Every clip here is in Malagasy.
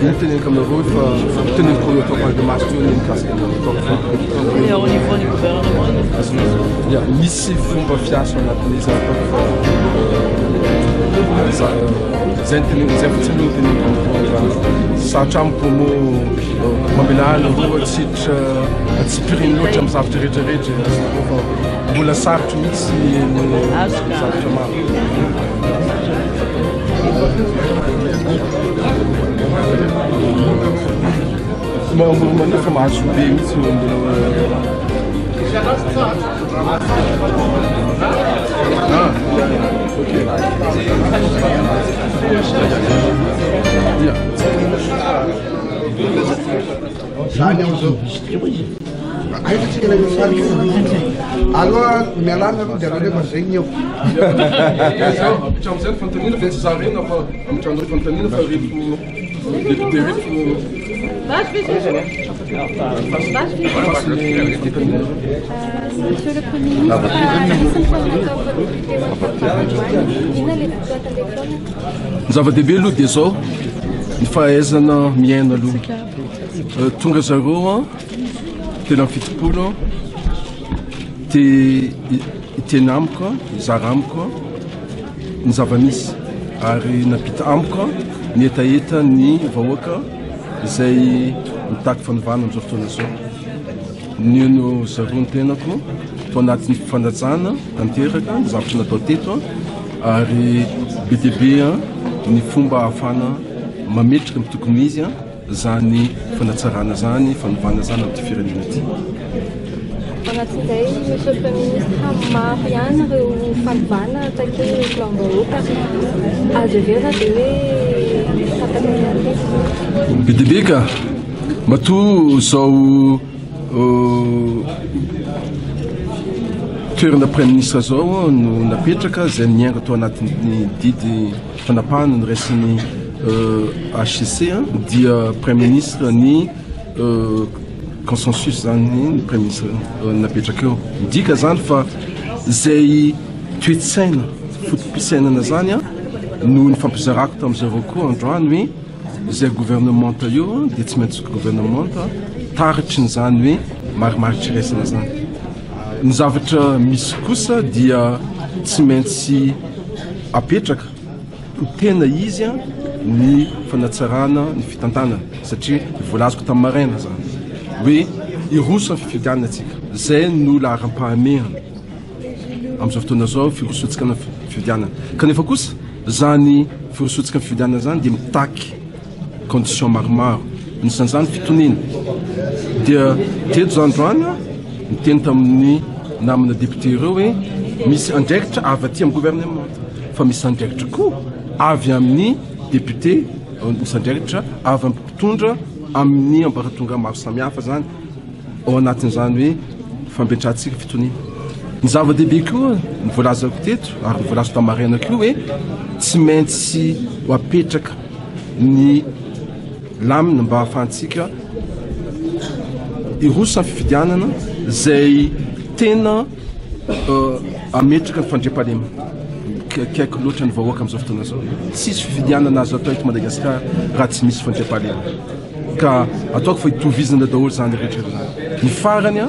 Iny teneniko aminareo fa teneniko atao ampahibemaso teo ny mikasika ny ataoko fa Et au niveau du gouvernement, Ya, misy fomba fiasa ao anatin'izy ataoko fa zay ny teneniko zay fotsiny no teneniko aminareo fa sarotra amiko moa mamela anareo tsy hiditra tsy piriny loatra amin'ny zavatra rehetrarehetra azonareo fa mbola sarotro mihitsy ny zavatra maro. Mbola fa mahazo be mihitsy mbola. Ah, ok. Yeah. Zany aho zao. Aiza tsika ilay misarika io? Aloha mialana aloha dia aleo fa zay ny eo. Zao, apetraho amizay ny fanontaniana fa tsy za rena fa ametrahanareo fanontaniana fa reto député reto fasy ny fanontaniana. Monsieur le Premier ministre, anisan'ny fanomboka député inona le votoatin'ilay fihaonana? Ny zava-dehibe aloha dia zao, ny fahaizana miaina aloha. Tonga zareo an, 73 te hiteny amiko, hizara amiko ny zava-misy ary nampita amiko ny hetaheta ny vahoaka izay mitaky fanovana amin'izao fotoana izao. Nino zareo ny tenako tao anatin'ny fanajana tanteraka ny zavatra natao teto ary be dia be ny fomba ahafahana mametraka ny tokony ho izy zany fanatsarana zany, fanovana zany amin'ity firenena ity. Anatin'izay, Monsieur le Premier ministre, maro ihany ireo fanovana takian'ny filoham-bahoaka. Azo heverina dia hoe tapaka ihany ve? Be dia be ka! Matoa zao toerana Prime Ministre zao no napetraka izay niainga tao anatin'ny didy fanapahana noraisin'ny HCC dia Prime Ministre ny consensus zany ny Prime Ministre napetraka eo. Midika zany fa izay toe-tsaina foto-pisainana zany no nifampizarako tamin'izareo koa androany hoe izay gouvernementa io dia tsy maintsy gouvernementa taritry ny zany hoe marimaritra iraisana zany. Ny zavatra misy kosa dia tsy maintsy apetraka ho tena izy ny fanatsarana ny fitantanana satria voalazako tamin'ny maraina zany hoe hiroso amin'ny fifidianana tsika. Zay no laharam-pahamehana amin'izao fotoana izao, firosoantsika amin'ny fifidianana. Kanefa kosa zany firosoantsika amin'ny fifidianana zany dia mitaky condition maromaro, anisan'izany fitoniana. Dia teto za androany niteny tamin'ny namana député ireo hoe misy andraikitra avy aty amin'ny gouvernement fa misy andraikitra koa avy amin'ny député, misy andraikitra avy amin'ny mpitondra amin'ny ambaratonga maro samihafa zany ao anatin'izany hoe fampiantrantsika fitoniana. Ny zava-dehibe koa ny voalazako teto ary ny voalazako tamin'ny maraina koa hoe tsy maintsy ho apetraka ny lamina mba hahafahantsika hiroso amin'ny fifidianana izay tena ametraka ny fandriampahalemana. Akaiky loatra ny vahoaka amin'izao fotoana izao. Tsisy fifidianana azo atao eto Madagasikara raha tsy misy fandriampahalemana. Ka ataoko fa itovizana daholo izany rehetra izany. Ny farany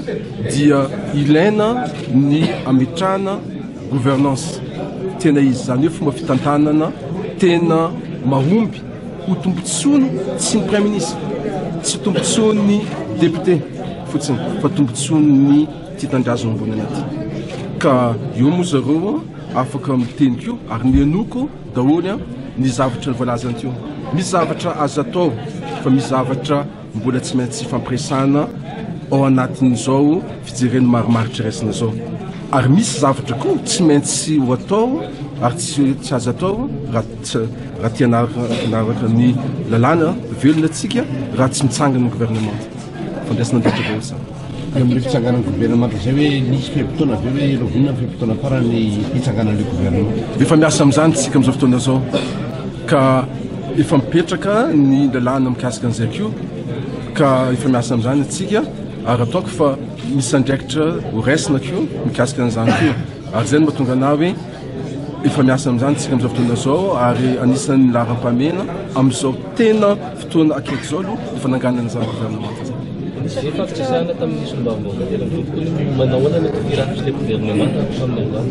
dia ilaina ny ametrahana gouvernance tena izy, izany hoe fomba fitantanana tena mahomby ho tombontsoany tsy ny Prime Ministre, tsy tombontsoan'ny député fotsiny fa tombontsoan'ny tia tanindrazana ambony anaty. Ka eo moa zareo afaka miteny koa ary mihainoako daholo ny zavatra voalazany teo. Misy zavatra azo atao fa misy zavatra mbola tsy maintsy ifampiresahana ao anatin'izao fijerena marimaritra iraisana izao. Ary misy zavatra koa tsy maintsy ho atao ary tsy azo atao raha te hanaraka ny lalàna velona antsika raha tsy mitsangana ny gouvernement. Fandraisana andraikitra daholo izany. Eo amin'ilay fitsanganan'ny gouvernement izay hoe nisy fe-potoana ve hoe rahoviana ny fe-potoana farany hitsanganan'ilay gouvernement? Efa miasa amin'izany isika amin'izao fotoana izao ka efa mipetraka ny lalàna mikasika an'izay koa ka efa miasa amin'izany isika ary ataoko fa misy andraikitra ho raisina koa mikasika an'izany koa ary izay no mahatonga anah hoe. Efa miasa amin'izany isika amin'izao fotoana izao ary anisan'ny laharam-pahamehana amin'izao tena fotoana akaiky izao aloha ny fananganana izany gouvernemanta izany. Nisy ve fampiresahana tamin'ny solombavambahoaka 73 ny manao ahoana ny firafitr'ilay governemanta amin'ny androany?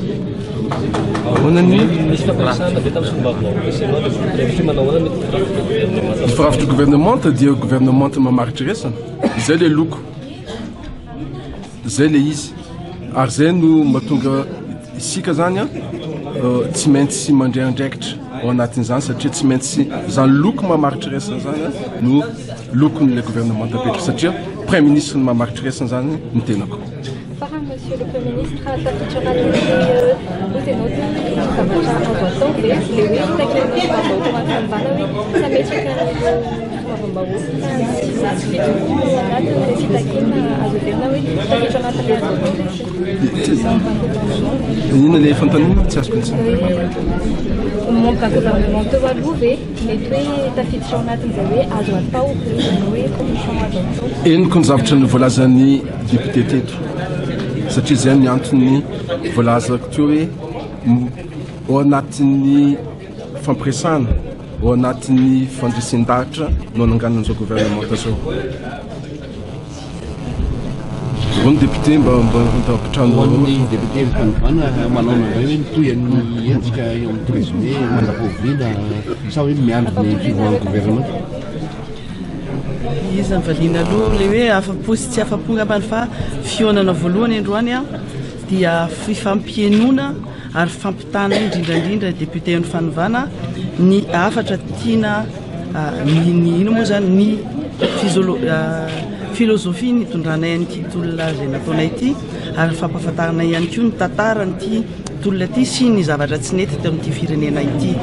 Ahoana ny? Nisy fampiresahana ve tamin'ny solombavambahoaka sy ianao ilay manao ahoana ny firafitr'ilay governemanta? Ny firafitry governemanta dia governemanta mamaritra iraisana. Izay ilay loko. Izay ilay izy. Ary izay no mahatonga isika zany a tsy maintsy mandray andraikitra ao anatin'izany satria tsy maintsy izany loko mamaritra iraisana zany a no lokon'ilay gouvernement apetraka satria premier ministre ny mamaritra iraisana zany ny tenako. Farany monsieur le premier ministre, tafiditra anatin'ilay hoy ianao teo hoe zavatra azo atao ve ilay hoe fitakiana solombavambahoaka ho an'ny fanovana hoe tsy hametraka an'ireo solombavambahoaka tsy fitokona ao anatin'ilay fitakiana azo heverina hoe tafiditra anatin'ilay azo atao ve? Inona ilay fanontaniana? Tsy azoko intsony. Membre gouvernement teo aloha ve mety hoe tafiditra ao anatin'izay hoe azo atao hoe commission azo atao? Henoko ny zavatra novoalazan'ny député teto satria izay ny antony voalazako teo hoe ao anatin'ny fampiresahana, ao anatin'ny fandresen-dahatra no ananganana izao gouvernement izao. Ireo ny député mba mba mba Ho an'ny député ny fanovana manao indray hoe mitohy amin'ny hetsika eo amin'ny 13 mai mandra-pahoviana sa hoe miandry ny fivoahan'ny gouvernement? Iza ny valiana aloha ilay hoe afa-po sy tsy afa-po angambany fa fihaonana voalohany androany dia fifampihainoana ary fampitana indrindra indrindra député ny fanovana ny hafatra tiana ny ny ino moa zany ny philosophie nitondranay an'ity tolona izay nataonay ity ary fampahafantaranay ihany koa ny tantaran'ity tolona ity sy ny zavatra tsy nety teo amin'ity firenena ity.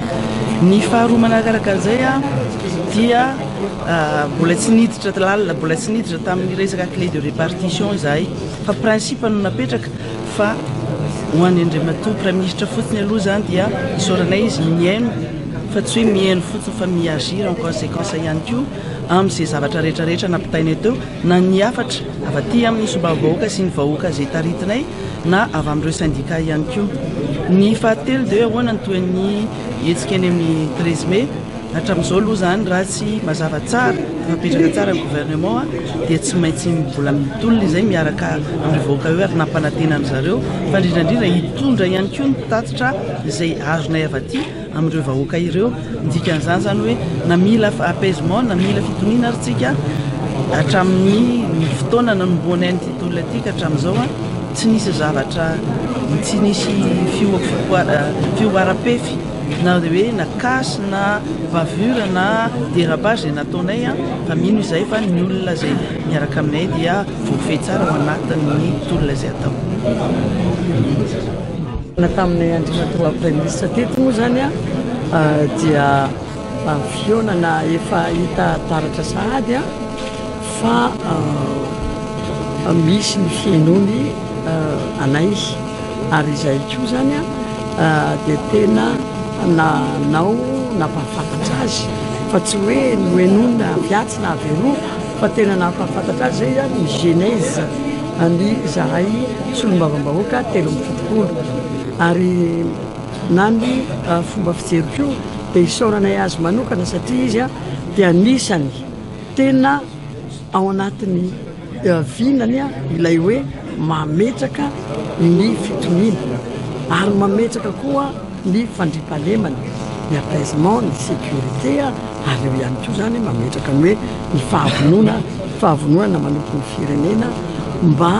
Ny faharoa manarakaraka an'izay dia mbola tsy niditra lalina, mbola tsy niditra tamin'ny resaka clé de répartition izahay fa principe no napetraka fa ho an'ny Andriamatoa Praiminisitra fotsiny aloha izany dia isaoranay izy mihaino fa tsy hoe mihaino fotsiny fa mi-agir en conséquence ihany koa amin'izay zavatra rehetra rehetra nampitainay teo na ny hafatra avy aty amin'ny solombavambahoaka sy ny vahoaka izay taritinay na avy amin'ireo syndicat ihany koa. Ny fahatelo dia hoe ahoana ny tohin'ny hetsika eny amin'ny 13 mai. Hatramin'izao aloha izany raha tsy mazava tsara, tafapetraka tsara ny gouvernement dia tsy maintsy mbola mitolona izay miaraka amin'ireo vahoaka ireo ary nampanantena an-dry zareo fa indrindra indrindra hitondra ihany koa ny tatitra izay azonay avy aty amin'ireo vahoaka ireo. Ny dikan'izany izany hoe na mila apaisement na mila fitoniana ary tsika hatramin'ny fotoana nanombohanay an'ity tolona ity ka hatramin'izao tsy nisy zavatra tsy nisy fihoaram-pefy na dia hoe na casse na bavure na dérapage izay nataonay fa mino izahay fa ny olona izay miaraka aminay dia voafehy tsara ao anatin'ny tolona izay atao. Tamin'ny Andriamatoa Praiminisitra teto moa izany dia fihaonana efa hita taratra sahady fa misy ny fihainoany anay ary izahay koa izany dia tena nanao nampahafantatra azy fa tsy hoe nohenoina avy atsy na avy eroa fa tena nampahafantatra azy izay ny genèse ny izahay solombavambahoaka 73 ary na ny fomba fijery koa dia isaoranay azy manokana satria izy dia anisany tena ao anatin'ny vinany ilay hoe mametraka ny fitoniana ary mametraka koa ny fandriampahalemana, ny apaisement, ny sécurité ary eo ihany koa izany mametraka ny hoe ny fahavonona, fahavononana manompo ny firenena mba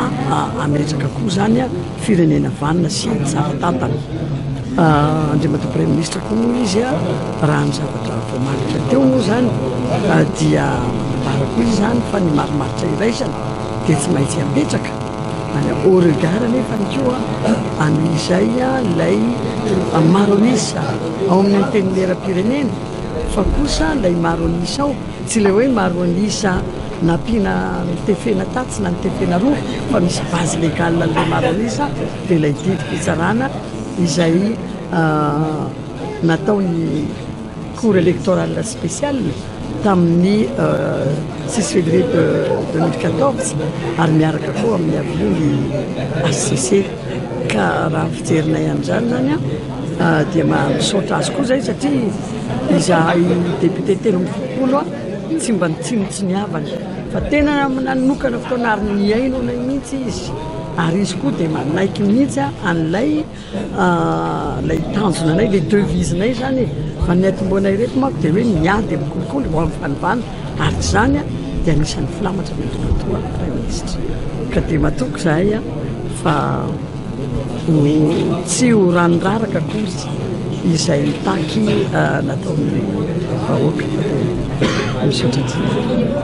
hametraka koa izany firenena vanona sy tsara tantana. Andriamatoa Praiminisitra koa moa izy raha ny zavatra voamarika teo moa izany dia manambara koa izy izany fa ny marimaritra iraisana dia tsy maintsy apetraka any au regard anefany koa an'izay ilay maro an'isa ao amin'ny antenimieram-pirenena fa kosa ilay maro an'isa ao tsy ilay hoe maro an'isa nampiana nitefena tatsy na nitefena roa fa misy base légale an'ilay maro an'isa dia ilay didim-pitsarana izay nataon'ny cour électorale spéciale tamin'ny 6 février 2014 ary miaraka koa amin'ny avio ny HCC ka raha ny fijerinay an'izany zany a Dia misaotra azy koa izay satria izahay député 73 tsy mba nitsinontsiniavany fa tena nanokana fotoana ary nihaino anay mihitsy izy, ary izy koa dia manaiky mihitsy an'ilay ilay tanjona anay, ilay devise-nay izany e. Fa ny atombohanay ireto manko dia hoe miady amin'ny kolikoly ho amin'ny fanovana, ary izany dia anisan'ny filamatra an'Andriamatoa Praiminisitra. Ka dia matoky izahay fa ho tsy ho ranoraraka akory izay taky nataon'ny vahoaka. Misaotra Indrindra.